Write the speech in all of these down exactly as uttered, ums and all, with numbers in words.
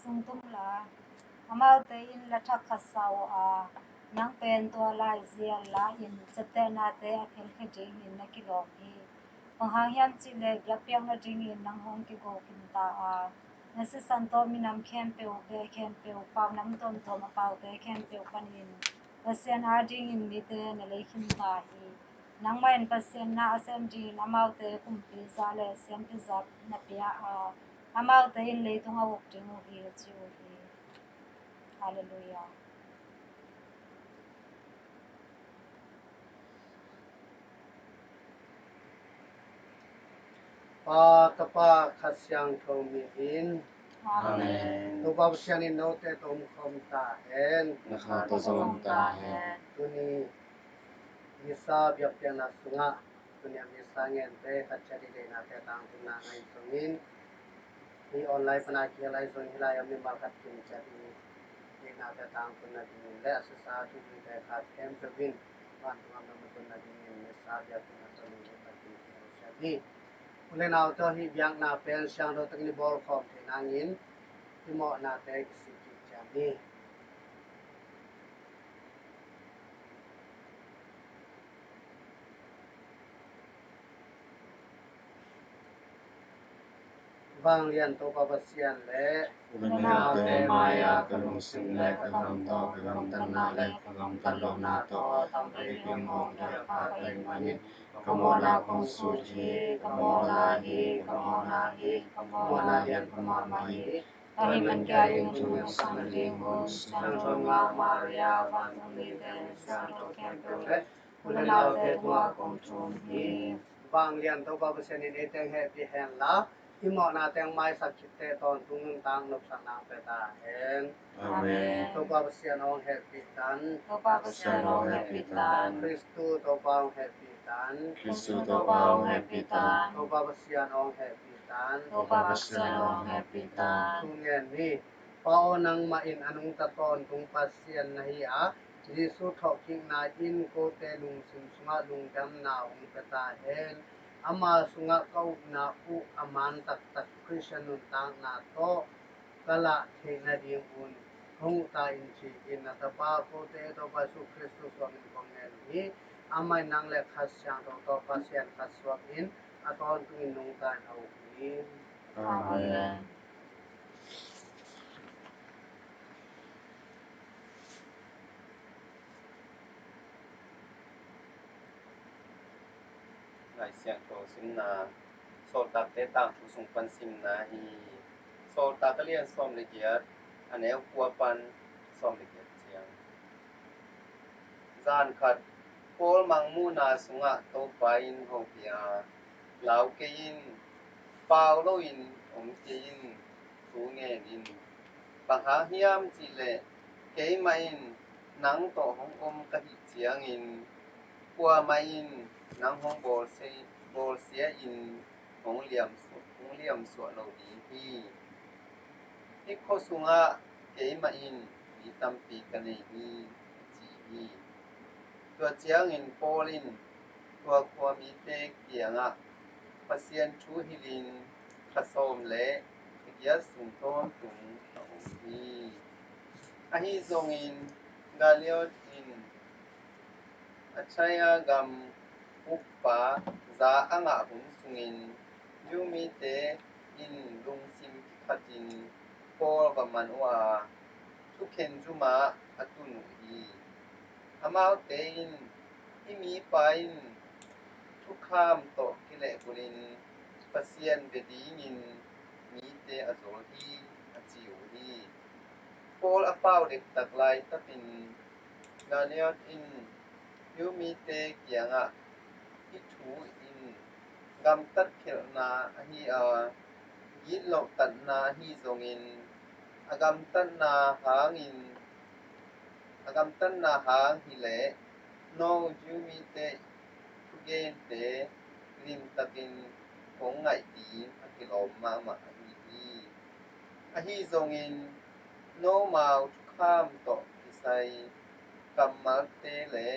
sung tum la, amaute in la thak khat sa uh a, nang pen tua laizial la-in ciaptehnate a phelkhia dingin na kilawm hi. Bang hang hiam cih leh biakpiak nadingin nang hong kigo khin ta a, na sisan tawh minam khempeuh, beh khempeuh, paunam tuamtuam a paute khempeuh panin Pasian adingin mite na lei khin ta hi. Nangmah in Pasian na a sem dingin amaute kumpiza le siampiza na pia a, amaute in leitung a uk ding uh hi, a ci uh hi. Halleluiah. Pa, Tapa, Kha Siangtho min in. Amen. Topa Pasian in note tawh om khawm ta hen. Na kha tawh zong om ta hen. Tuni Missa biakpiakna sungah, tuni a Missa gente khat ciat i deihnate tangtunna ngaihsungin, hih online pana kihel ahi zong, hih lai-ah mimal khat kim ciat i deihnate tangtunna dingin le a sisa thudihte khat khempeuh in vantung gam na tun nadingin Missa biakpiakna sungah hih khat kim kihel ciat hi. U le nau tawh hih biakna pen siangtho takin i bawl khawm theih nangin i mawhnate kisik kik ciat ni. Vanglian Topa Pasian le u le naute mai-ah ka lungsim le ka gam tawh, ka gamtatna le ka gamtat lohna tawh a tampi ding hong piak kha ka hih manin ka mawhna kong sut hi. Ka mawhna hi, ka mawhna hi, ka mawhna lian ka mahmah hi. Ka hih man kia ding thu nong sang ding hun, Siangtho Nungak Maria, vantung mite siangtho khempeuh le u le naute tungah kong thum hi. Vanglian Topa Pasian in ei teng hehpih hen la, i mawhna teng maisak khit teh tawntung nuntak nopsakna hong pia ta hen. Amen. Topa Pasian hong hehpih tan. Topa Pasian hong hehpih tan. Kristu Topa hong hehpih tan. Kristu Topa hong hehpih tan. Topa Pasian hong hehpih tan. Topa Pasian hong hehpih tan. Thu ngen ni. Pa aw, nangmah in a nungta tawntung Pasian na hi a, Jesu thawhkikna in kote lungsim sungah lungdamna hong pia ta hen. Ama sungah ka upna uh a man taktak Khristian nuntakna tawh ka lah theih nadingun hong uh ta in, ci-in na Tapa kote Topa Jesu Kristu suangin kong ngen uh hi. Amah in nang le Kha Siangtho tawh Pasian khat suak in a tawntungin nungta in a uk hi. Amen. Lai Siangtho simna, Sawltakte tangthu sung pan simna hi. Sawltak a lian sawm le giat, a neu kua pan sawm le giat ciang. Zan khat, Paul mangmuhna sungah Topa in hopih a, lau kei in, pau loin om kei in, thu ngen in. Bang hang hiam cih leh keimah in nang tawh hong om ka hih ciangin kuamah in nang hong bawlsia, bawlsia in hong liamsuah, hong liamsuah lo ding hi. Hih khua sungah keimah in mi tampi ka nei hi, a ci hi. Tua ciangin Paul in tua khuamite kiangah Pasian thu hilhin kha sawm le kha giat sung tawntung a om hi. Ahi zongin Gallio in Achaia gam ukpa za a ngah hun sungin Jew mite in lungsim kikhatin Paul va man uh a, thukhen zumah a tun uh hi. Amaute in, "Hih mipa in thukham tawh kilehbulhin Pasian bia dingin mite a zol hi," a ci uh hi. Paul a pau dektak laitakin Gallio in Jew mite kiangah, "Hih thu in gamtat khelhna ahi a, gitlohtatna ahi zongin, a gamtatna hangin, a gamtatna hang hileh no Jew mite thugente limtakin kong ngaih ding a kilawm mahmah ahi hi. Ahi zongin nomau thukham tawh kisai kammalte le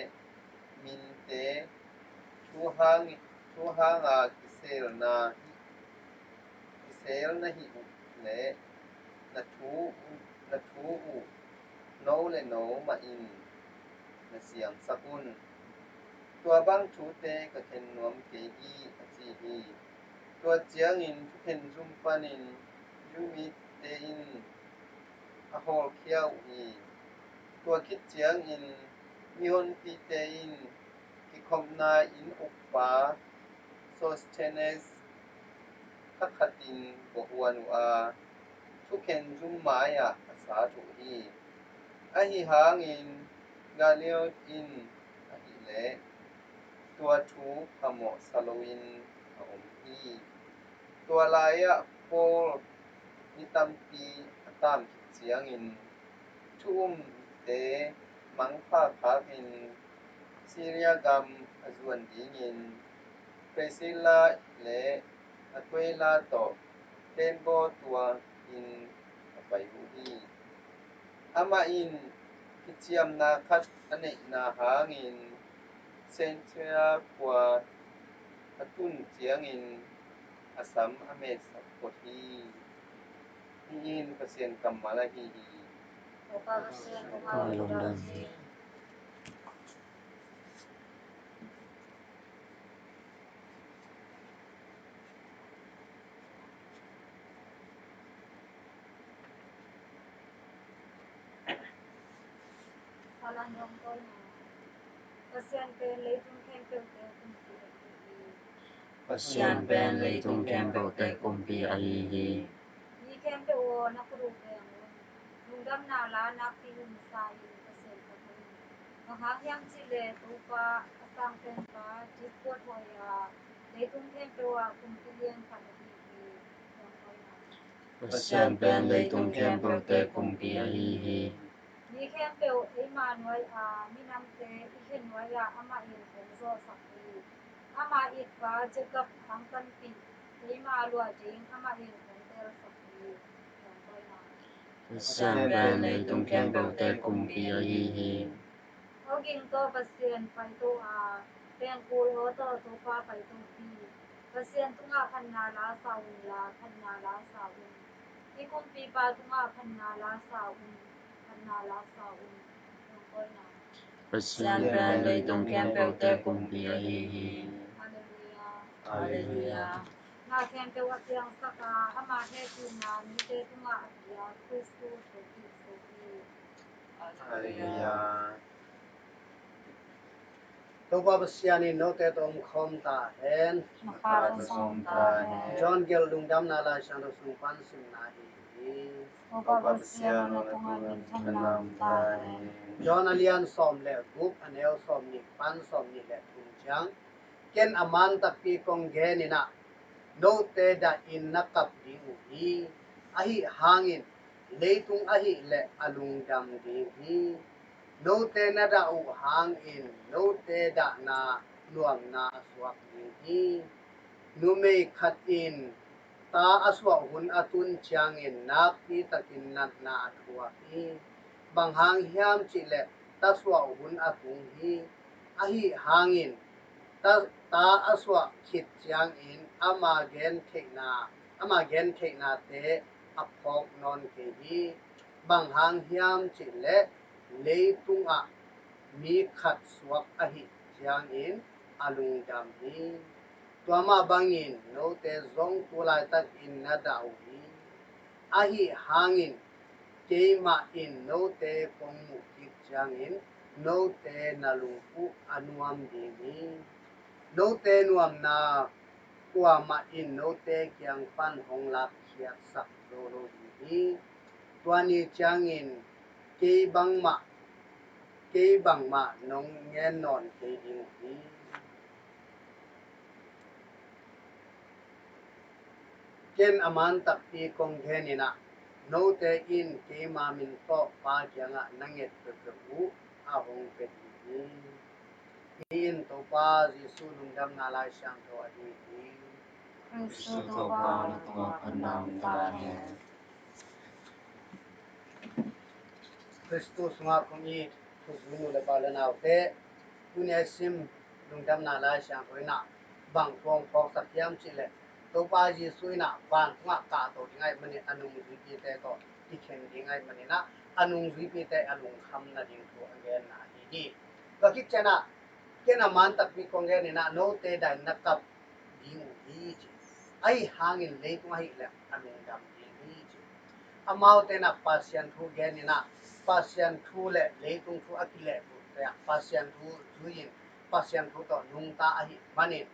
minte thu hang, thu hanga kiselna, kisel na hih uh leh na thu, na thu uh no le no mah in na siamsak un. Tua bang thute ka khen nuam kei hi, a ci hi. Tua ciangin thukhen zum panin Jew mite in a hawlkhia uh hi. Tua khit ciangin mihonpite in kikhopna inn ukpa Sosthenes thakhatin buahuan uh a, thukhen zum mai-ah a sat uh hi. Ahi hangin Gallio in ahih leh tua thu phamawh sa loin a om hi. Tua lai-ah Paul ni tampi a taam khit ciangin thu umte mangpha khakin Syria gam a zuan dingin Priscilla le Aquila tawh tembaw tuakin a pai uh hi. Amah in kiciamna khat a neihna hangin Cenchrea khua a tun ciangin a sam a metsak phot hi. Hih in Pasian kammal ahi hi. Topa Pasian, kong Topa lungdam hi. Pasian pen leitung khempeuhte kumpi ahi hi. Pasian pen leitung khempeuhte kumpi ahi hi. Mi khempeuh aw, na khut uh veng un. Lungdamna la nakpi hun sa in Pasian ka thang in. Bang hang hiam cih leh Topa a sang penpa dikkuat huai a, leitung khempeuh ah kumpi lian khat ahi hi. Pasian pen leitung khempeuhte kumpi ahi hi. Mi khempeuh eima nuai a, minamte i khe nuai ah amah in hong zawhsak hi. Ama itpa Jacob hang panpih eima luah ding amah in hong teelsak hi. Pasian pen leitung khempeuhte kumpi ahi hi. Aw gingtaw Pasian paito a, pengkul aw tawh Topa paito hi. Pasian tungah phatna la sa un la, phatna la sa un. I kumpipa tungah phatna la sa un, phatna la sa un. Pasian pen leitung khempeuhte kumpi ahi hi. Halleluiah. Halleluiah. Na khempeuh a piangsak a, ama hehpihna mite tungah a pia Khristu thokik so hi. Halleluiah. Topa Pasian in note tawh om khawm ta hen. John gelh Lungdamna Laisiangtho sung pan simna hi hi. Topa Pasian, na tungah minthanna om ta hen. John a lian sawm le guk, a neu sawm nih pan sawm nih le thum ciang, ken a man takpi kong gen in ah, note dah in na kap ding uh hi. Ahi hangin leitung ahih leh a lungdam ding hi. Note na dah uh hangin note dahna nuamna a suak ding hi. Numei khat in ta a suah hun a tun ciangin nakpi takin natna a thuak hi. Bang hang hiam cih leh ta suah hun a tung hi. Ahi hangin ta, ta a suah khit ciangin ama gentheihna, ama gentheihnate a phawk nawn kei hi. Bang hang hiam cih leh leitungah mi khat suak ahih ciangin a lungdam hi. Tua mah bangin note zong tu laitakin na dah uh hi. Ahi hangin keimah in note kong muh kik ciangin note na lungput a nuam ding hi. Note nuamna kuamah in note kiang pan hong lakkhiatsak zo lo ding hi. Tua ni ciangin kei bangmah, kei bangmah nong ngen nawn kei ding uh hi. Ken a man takpi kong gen in ah, note in keima min tawh Pa kiangah na nget peuhpeuh uh a hong pia ding hi. Hih in Topa Jesu Lungdamna Laisiangtho ahi hi. Khristu Topa, na tungah phatna om ta hen. Khristu sungah kong it thuzui nu le pa le naute, tuni a i sim Lungdamna Laisiangtho in ah bang thu hong phawksak hiam cih leh, Topa Jesu in ah vantungah kahto ding ahih manin a nungzuipite tawh kikhen ding ahih manin ah a nungzuipite a lungkham nading thu a genna ahi hi. Tua khit ciangin ah ken a man takpi kong gen in ah note danin na kap ding uh hi ci. Ahi hangin leitung ahih leh a lungdam ding hi ci. Amaute in ah Pasian thu gen in ah Pasian thu le leitung thu a kilehbulhte ah Pasian thu zui in Pasian thu tawh nungta ahih manin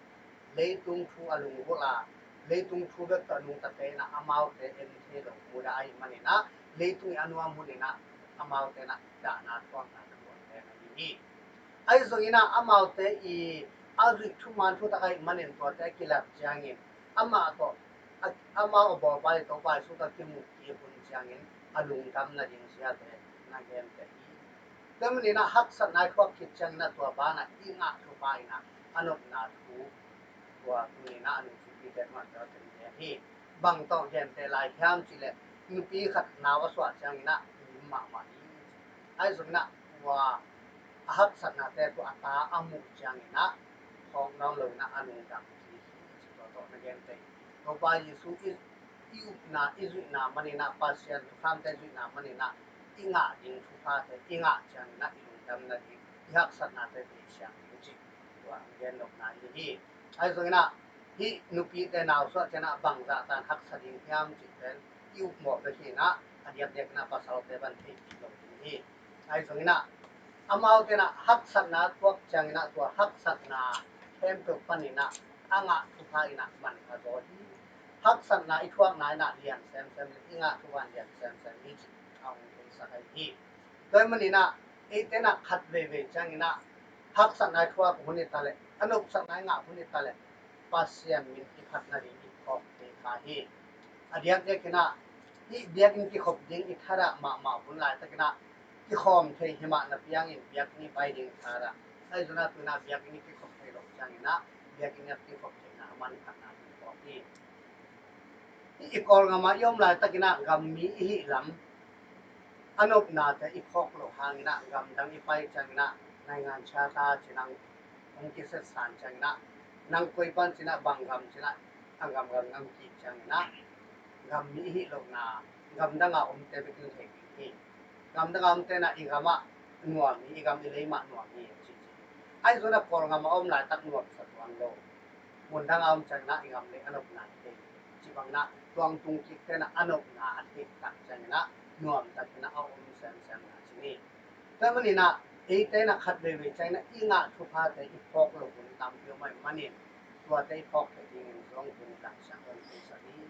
leitung thu a lunggulh a, leitung thu bek tawh nungtate in ah amaute en thei lo mudah ahih manin ah leitung i a nuam hun in ah amaute in ah dahna thuakna thu a gen ahi hi. Ahi zongin ah amaute i a zuih thuman thutak ahih manin tuate a kilak ciangin amah tawh a, amau a bawlpa i Topa Jesu tawh kimuh kik hun ciangin a lungdam nading ziate na gente hi. Tua manin ah haksatna i thuak khit ciangin ah tua banah i ngah thupha in ah a nopna thu tua tuni in ah a nungzuipite tungah tua ken gen hi. Bang tawh gente lai hiam cih leh nupi khat nau a suah ciangin ah lim mahmah hi. Ahi zongin ah tua a haksatnate tua a ta a muh ciangin ah phawk nawn lo in ah a lungdam kik hi ci tua tawh na gente hi. Topa Jesu i i upna, i zuihna manin ah, Pasian thukhamte zuihna manin ah i ngah ding thuphate i ngah ciangin ah i lungdam nading, i haksatnate theisiam ding cih tua a gen nopna ahi hi. Ahi zongin ah hih nupite nau suah ciangin ah bangzah tan haksa ding hiam cih pen i upmawh bek hi in ah a diakdiak in ah pasalte bang theihpih lo ding hi. Ahi zongin ah amaute in ah haksatna a thuak ciangin ah tua haksatna khempeuh panin ah a ngah thupha in ah manpha zaw hi. Haksatna i thuakna in ah lian semsem le i ngah thupha in lian semsem hi cih a hong theisak ahi hi. Tua ahih manin ah eite in ah khat veivei ciangin ah haksatna i thuak hun hi ta leh a nopsakna i ngah hun hi ta leh Pasian min i phat nading i phawk thei kha hi. A diakdiak in ah hih biakinn kikhop ding i thadah mahmah hun laitakin ah kikhawm thei hi mah napi hangin biakinn i pai ding thadah. Ahi zongin ah tu in ah biakinn i kikhop thei loh ciangin ah biakinn i kikhop theihna a manphatna i phawk hi. Hih i Kawlgam ah i om laitakin ah gammi i hih lam a nopnate i phawk loh hangin ah gamdang i pai ciangin ah naingan charter ci-in ah hong kisetsan ciangin ah nang koi pan ci-in ah bang gam ci-in ah a gamgam nang kik ciangin ah gammi i hih lohna gamdang a omte bek in thei ding hi. Gamdang a omte in ah i gam ah nuam hi, i gam i lei mah nuam hi ci ci. Ahi zongin ah Kawlgam a om laitak nuamsa tuan lo. Mundang a om ciangin ah i gam lei a nopna i thei hi. Ci bangin ah tuang tung kikte in ah a nopna a theih tak ciangin ah nuamtakin ah a om semsem na ci ni. Tua manin ah eite in ah khat veivei ciangin ah i ngah thuphate i phawk loh hun tampi om ahih manin tuate i phawk theih dingin zong tuni Laisiangtho in theisak hi.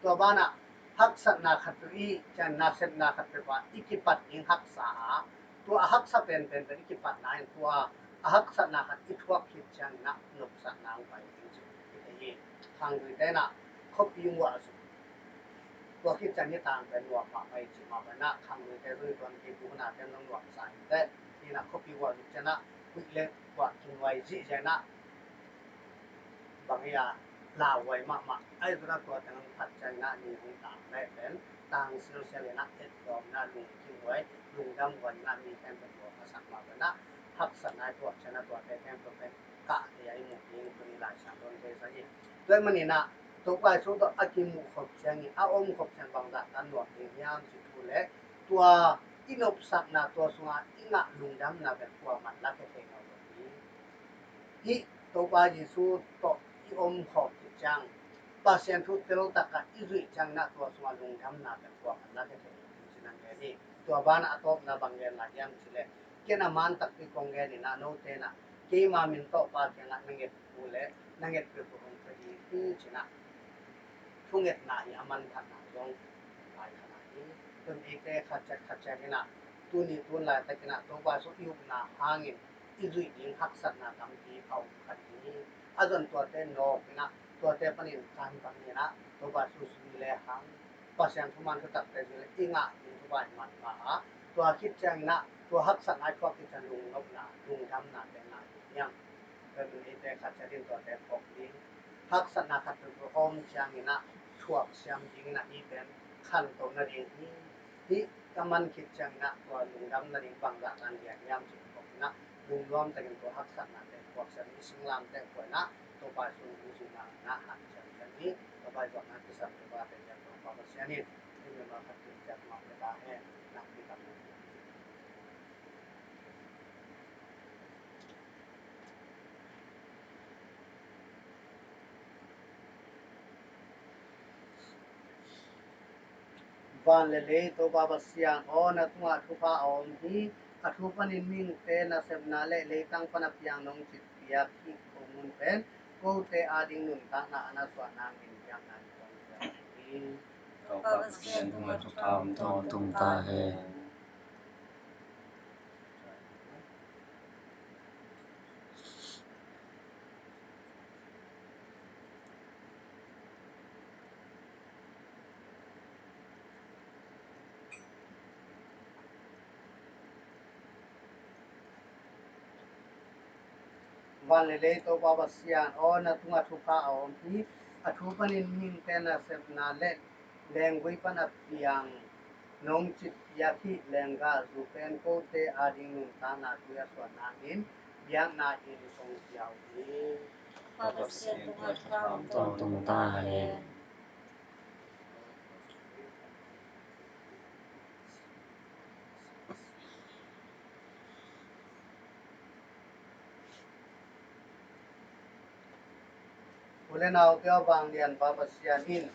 Tua banah haksatna khat peuh i hih ciangin ah sepna khat peuh ah i kipat ding haksa a tua a haksa penpen pen i kipatna in tua a haksatna khat i thuak khit ciangin ah nopsakna hong pai ding ci i thei hi. Khangduite in ah khuapi muah zuk tua khit ciang hi tang pen nuam mahmah hi ci mah bangin ah khangduite zong i tuan kei tu hun a pen zong nuamsa hi teh. Hi in ah khuapi muah zuk ciang ah huih le kuah kinuai zihziah in ah bang hi a lauhuai mahmah. Ahi zongin ah tua teng hong phat ciangin ah ni hong tang leh pen tang silsial in ah etlawm in ah lungkimhuai lungdamhuai in ah mi khempeuh lawm a sak mah bangin ah haksatna i thuak ciangin ah tuate khempeuh pen kah thei a i muh ding tuni Laisiangtho in theisak hi. Tua ahih manin ah Topa Jesu tawh a kimuh khop ciangin a om khop ciang bangzah tan nuam ding hiam cih thu le tua i nopsakna tua sungah i ngah lungdamna pen kua man la khe thei nawn lo hi. Hih Topa Jesu tawh i om khawm khit ciang Pasian thu teltak a i zuih ciangin ah tua sungah lungdamna pen kua man la khe thei lo hi ci-in hong gen hi. Tua banah a tawpna bang gen lai hiam cih leh ken a man takpi kong gen in ah note in ah keima min tawh Pa kiangah na nget uh leh na nget peuh uh hong pia ding hi ci-in ah thungetna hi a manphatna zong lai khat na hi. Tun eite khat ciat khat ciat in ah tuni tun laitakin ah Topa Jesu i upna hangin i zuih ding haksatna tampi a om kha ding hi. A zon tuate nawk in ah tuate panin kantan in ah Topa Jesu zui le hang Pasian thuman thutakte zui le i ngah ding thupha i manpha a tua khit ciangin ah tua haksatna i thuak khit ciang lungnopna lungdamna te ngah ding hiam. Tua ahih manin eite khat ciat in tuate phawk ding haksatna khat peuhpeuh a om ciangin ah thuak siam dingin ah hih pen khantoh nading hi. Hih ka man khit ciangin ah tua lungdam nading bangzah tan lian hiam cih phawk in ah lungnuam takin tua haksatnate thuak siam i singlamteh khua in ah Topa Jesu hong zuihna in ah hanciam ciang hi. Topa i zuatna kisam Topa te lian Topa Pasian in Van le lei Topa Pasian aw, na tungah thupha a om hi. A thu panin mihingte nasepna le leitang pan a piang nong citpiak hih khomun pen kote ading nuntakna a na suah nangin biakna in kong pia hi. Topa Pasian tungah thupha om tawntung ta hen. Van le lei Topa Pasian aw, na tungah thupha a om hi. A thu panin mihingte nasepna le lenggui pan a piang nong citpiak hih lenggahzu pen kote ading nuntakna tui a suah nangin biakna in kong pia uh hi. Topa Pasian tungah thupha om tawntung ta hen. U le naute aw, vanglianpa Pasian in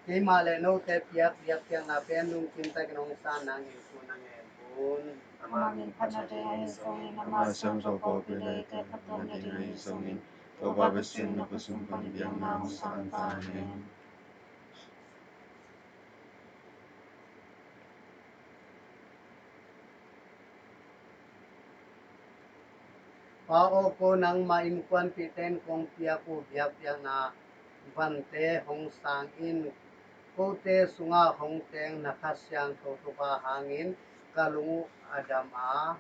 keimah le note piak biakpiakna pen lungkim takin hong san nangin thu na ngen un. Amah min phatna ding ahi zongin, amah siangtho pawlpi le tate phattuam nading ahi zongin, Topa Pasian na khut sung pan biakna hong sang ta hen. Pa aw, ko nangmah innkuanpihte in kong piak uh biakpiakna vante hong sang in. Kote sungah hong teng na Kha Siangtho thupha hangin ka lung uh a dam a,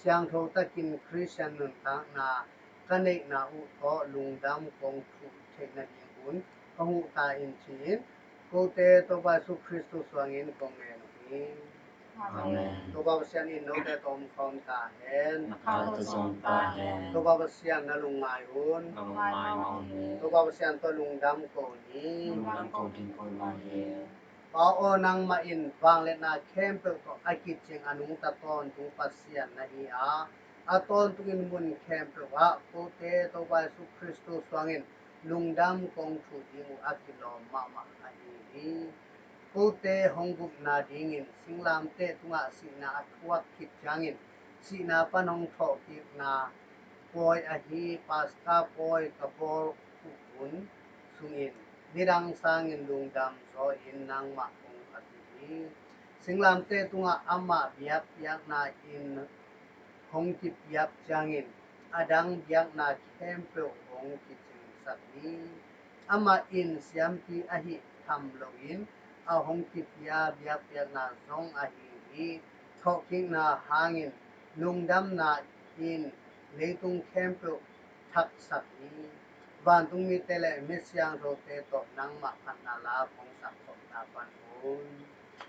siangtho takin Khristian nuntakna ka neihna uh tawh lungdam kong thuh theih nadingun hong huh ta in, ci-in kote Topa Jesu Khristu suangin kong ngen uh hi. Amen. Topa Pasian in note tawh om khawm ta hen. Na kha tawh zong ta hen. Topa Pasian na lungngai un. Ka lungngai mah uh hi. Topa Pasian tawh lungdam ko ni. Lungdam ko ding ko mah hi. Pa aw, nangmah in vangliatna khempeuh tawh a kicing a nungta tawntung Pasian na hi a, a tawntungin mun khempeuh ah kote Topa Jesu Khristu suangin lungdam kong thuh ding uh a kilawm mahmah ahi hi. Kote hong gupna dingin singlamteh tungah sihna a thuak khit ciangin, sihna pan hong thawhkikna pawi ahi Paska pawi ka bawl uh hun sungin nidang sangin lungdam zaw in nangmah kong phat hi. Singlamteh tungah amah biakpiakna in hong kipiak ciangin a dang biakna khempeuh hong kicingsak hi. Amah in siampi ahih tham loin a hong kipia biakpiakna zong ahi hi. Thawhkikna hangin lungdamna in leitung khempeuh thaksak hi. Vantung mite le mi siangthote tawh nangmah phatna la hong sak khawm ta pan un.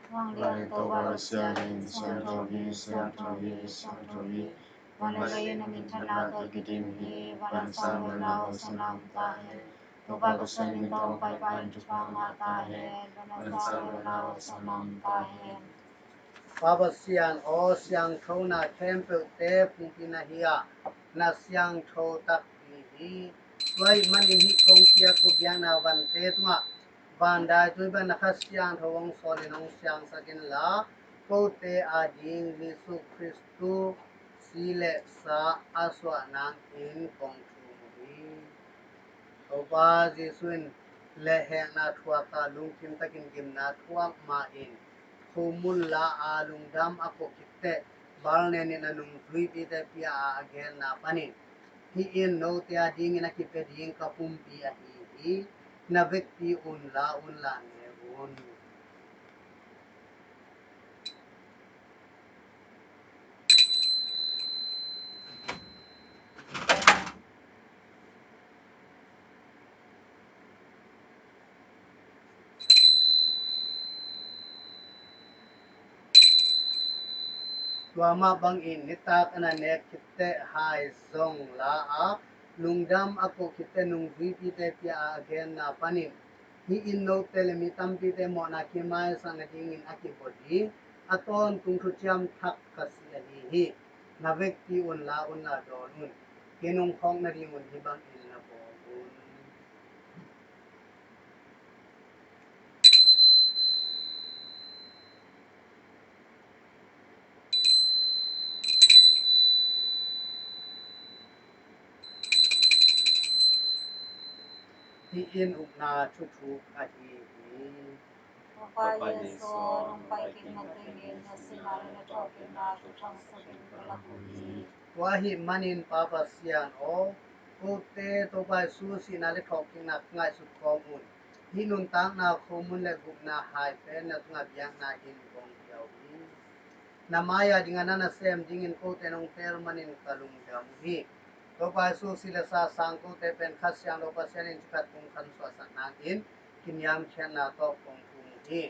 Vanglian Topa Pasian in siangtho hi, siangtho hi, siangtho hi. Van le lei in na minthanna tawh kidim hi. Van sang vanah hosanna om ta hen. Topa Pasian minthanna paipai in thupha ngah ta hen. Van sang vanah hosanna om ta hen. Pa Pasian aw, siangthona khempeuhte phungpi na hi a, na siangtho takpi hi. Tua ahih manin hih kong piak uh biakna vante tungah vandaitui pan na Kha Siangtho hong sawlin hong siangsak inla, kote ading Jesu Khristu si le sa a suah nangin kong thum uh hi. Topa Jesu in lehhekna thuak a, lungkim takin gimna thuak ma-in, khomun la a lungdam a koh khit teh, bal nenin a nungzuipite pia a, a genna panin, hih in note adingin a kipia ding ka pumpi ahi hi. Na vekpi un, la un, la ne un. Tua mah bangin nitak a na nek khit teh hai zong la a, lungdam a koh khit teh nungzuipite pia a, a genna panin Hih in note le mi tampite mawhna kimaisak nadingin a kibawl hi. A tawntung thuciam thak ka sih ahi hi. Na vekpi un, la un, la dawn un. Kei nong khawk nadingun hih bangin na bawl un. Hih in upna thuthuk ahi hi. Topa Jesu, nong pai kik nadingin na sihna le na thawhkikna thuthang sakin ka lak uh hi. Tua ahih manin Pa Pasian aw, kote Topa Jesu sihna le thawhkikna ka ngaihsut khawm un. Hih nuntakna khomun le gupna hai pen na tungah biakna in kong pia uh hi. Na mai-a dingah na nasem dingin kote nong teel manin ka lungdam uh hi. Topa Jesu si le sa sang kote pen Kha Siangtho Pasian in cikhat kong khansuahsak nangin kiniamkhiatna tawh kong thum uh hi.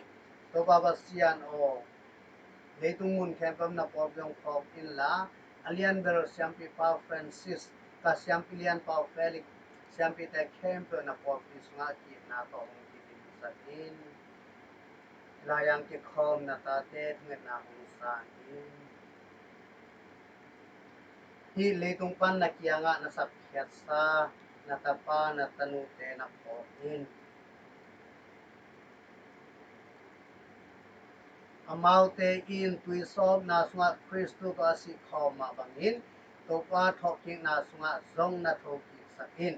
Topa Pasian aw, leitung mun khempeuh na pawlpi hong phawk inla, a lianbel siampi Pa Francis, ka siampi lian Pa Felix, siampite khempeuh na pawlpi sungah ki-itna tawh hong kidimsak in. Lai-ang kikhawm na tate thungetna hong sang in. Hih leitung pan na kiangah na sapkhiatsa na tapa na tanute na phawk in. Amaute in tuisawpna sungah Khristu tawh a sih khawm mah bangin Topa thawhkikna sungah zong na thokiksak in.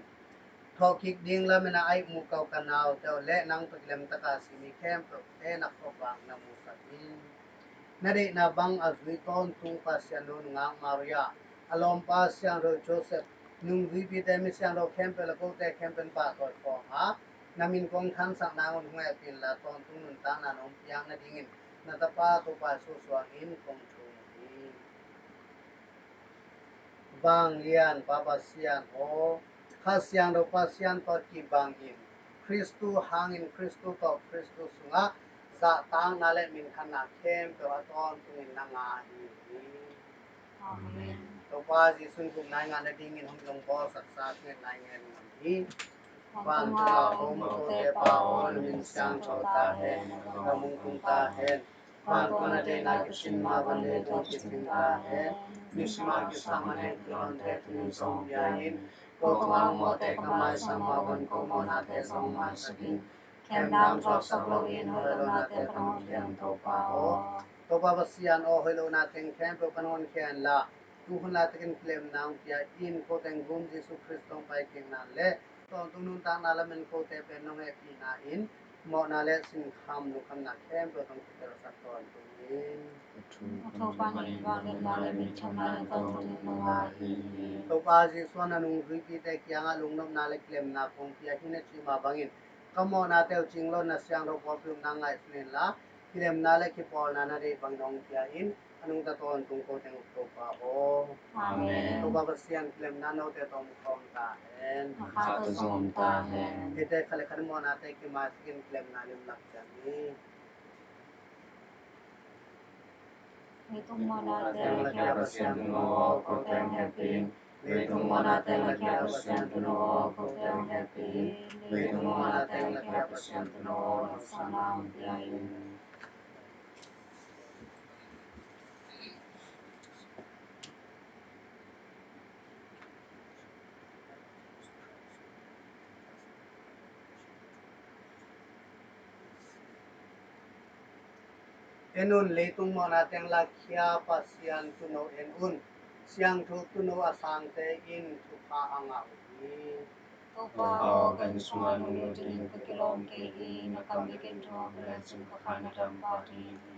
Thawhkik ding lamen a aih mu kau ka naute uh le nang tawh kilemtaka si mi khempeuhte na khuavak na musak in. Na deihna bang a zui tawntung Pasian nu nungak Maria, a lawmpa Siangtho Joseph, nungzuipite mi siangtho khempeuh le kote khempeuh in pahtawi khawm a, na min kong thansak nangun hong hehpih inla, tawntung nuntakna nong piak nadingin na tapa Topa Jesu suangin kong thum hi. Vanglian Pa Pasian aw, Kha Siangtho Pasian tawh kibangin Khristu hangin Khristu tawh Khristu sungah zahtakna le minthanna khempeuh a tawntungin na ngah hi. Amen. Topa Jesu in gupna i ngah nadingin hong lungbawlsaksa thungetna i ngen nuam hi. Vantung a om kote Pa aw, na min siangtho ta hen, na gam hong tung ta hen. Vantung a na deihna kisin mah bang leitung ah kisin ta hen. Mihing mah kisam a na hih kilawmte tuni zong pia in. Ko tungah hong mawhte ka maisak mah bang ko mawhnate zong maisak in. Kemdang thuaksak loin hoih lohnate tawh hong khemto Pa aw. Topa Pasian aw, hoih lohna teng khempeuh pan hong khia inla, tu hun laitakin kilemna hong pia in. Ko teng gum Jesu Khristo hong pai kikna le tawntung nuntakna lamen kote pen nong hehpihna in mawhna le sinkham lungkhamna khempeuh tawh hong kitelsak tawntung in. Topa Jesu in a nungzuipite kiangah lungnopna le kilemna kong pia hi na cih mah bangin ka mawhnate uh cing lo na siangtho pawlpi um nang ngaihsun inla, kilemna le kipawlna na deih bangin hong pia in. A nungta tawntung ko teng uk Topa aw. Amen. Topa Pasian kilemna note tawh om khawm ta hen. Na kha tawh zong om ta hen. Eite khat le khat i mawhnate kimaisakin kilemna limlak ciat ni. Leitung mawhna teng lakhia Pasian Tunu aw, ko teng hehpih in. Leitung mawhna teng lakhia Pasian Tunu aw, ko teng hehpih in. Leitung mawhna teng lakhia Pasian Tunu aw, nopsakna hong pia in. En un, leitung mawhna teng lakhia Pasian Tunu en un. Siangtho Tunu a sangte in thupha a ngah uh hi. Topa aw, ka inn sungah nong lut in ka kilawm kei hi. Na kam bikin thupha ka lak cin ka kha na dam pah ding hi.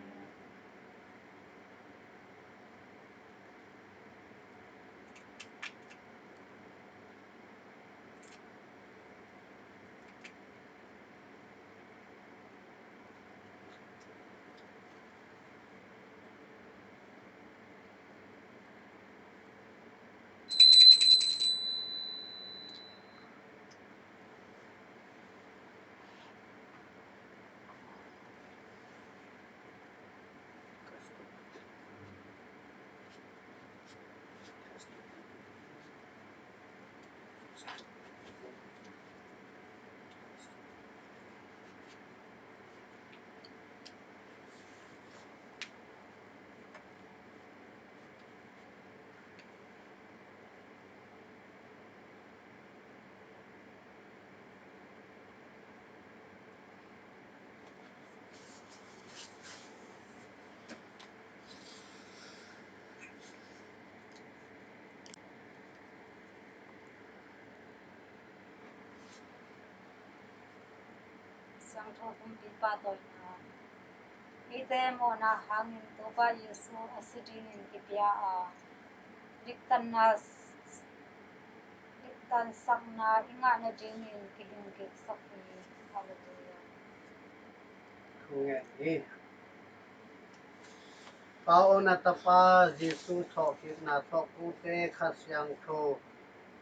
Siangtho kumpipa tawina. Eite mawhna hangin Topa Jesu a si dingin kipia a, diktanna, diktansakna i ngah nadingin kiding kiksak hi. Halleluiah. Thu ngen hi. Pa aw, na Tapa Jesu thawhkikna tawh kote Kha Siangtho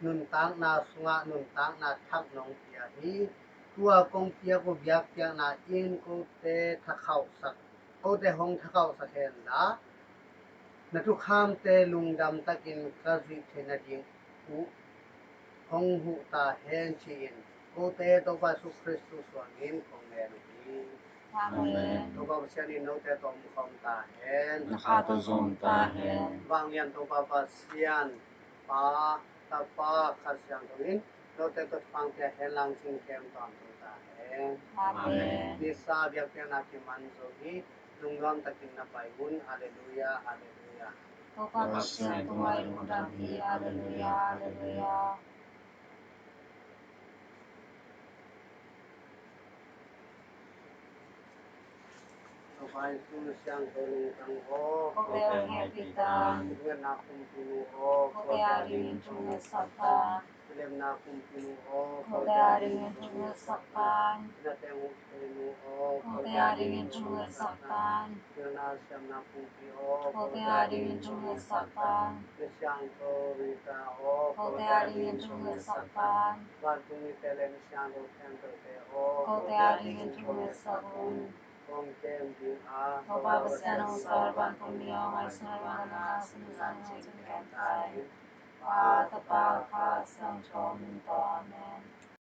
nuntakna sungah nuntakna thak nong pia hi. Tua kong piak uh biakpiakna in kote thakhauhsak, kote hong thakhauhsak hen la, na thukhamte lungdam takin ka zuih theih nading uh hong huh ta hen ci-in kote Topa Jesu Khristu suangin kong ngen uh hi. Amen. Topa Pasian in note tawh om khawm ta hen. Na kha tawh zong om ta hen. Vanglian Topa Pasian, Pa, Tapa, Kha Siangtho in note tawh thupha pia hen lang, cingkem tawh om ta hen. Amen. Misa biakpiakna kiman zo hi. Lungnuam takin na pai un. Halleluiah, halleluiah. Topa Pasian tungah lungdam hi. Halleluiah, halleluiah. Topa Jesu Siangtho Lungtang aw, kote hong hehpih tan. Thungetna Kumpinu aw, kote adingin thungetsak tan. Lemna Kumpinu aw, kote adingin thungetsak tan. Nateng Hukteinu aw, kote adingin thungetsak tan. Pilna Siamna Kumpi aw, kote adingin thungetsak tan. Misiangtho Rita aw, kote adingin thungetsak tan. Vantung mite le misiangtho khempeuhte aw, kote adingin thungetsak un. Hong kem ding a, Topa Pasian hong sawlna vantung mi aw, ngaihsun vanglian a, sumzan cingken ta in. Pa, Tapa, Kha Siangtho min tawh. Amen.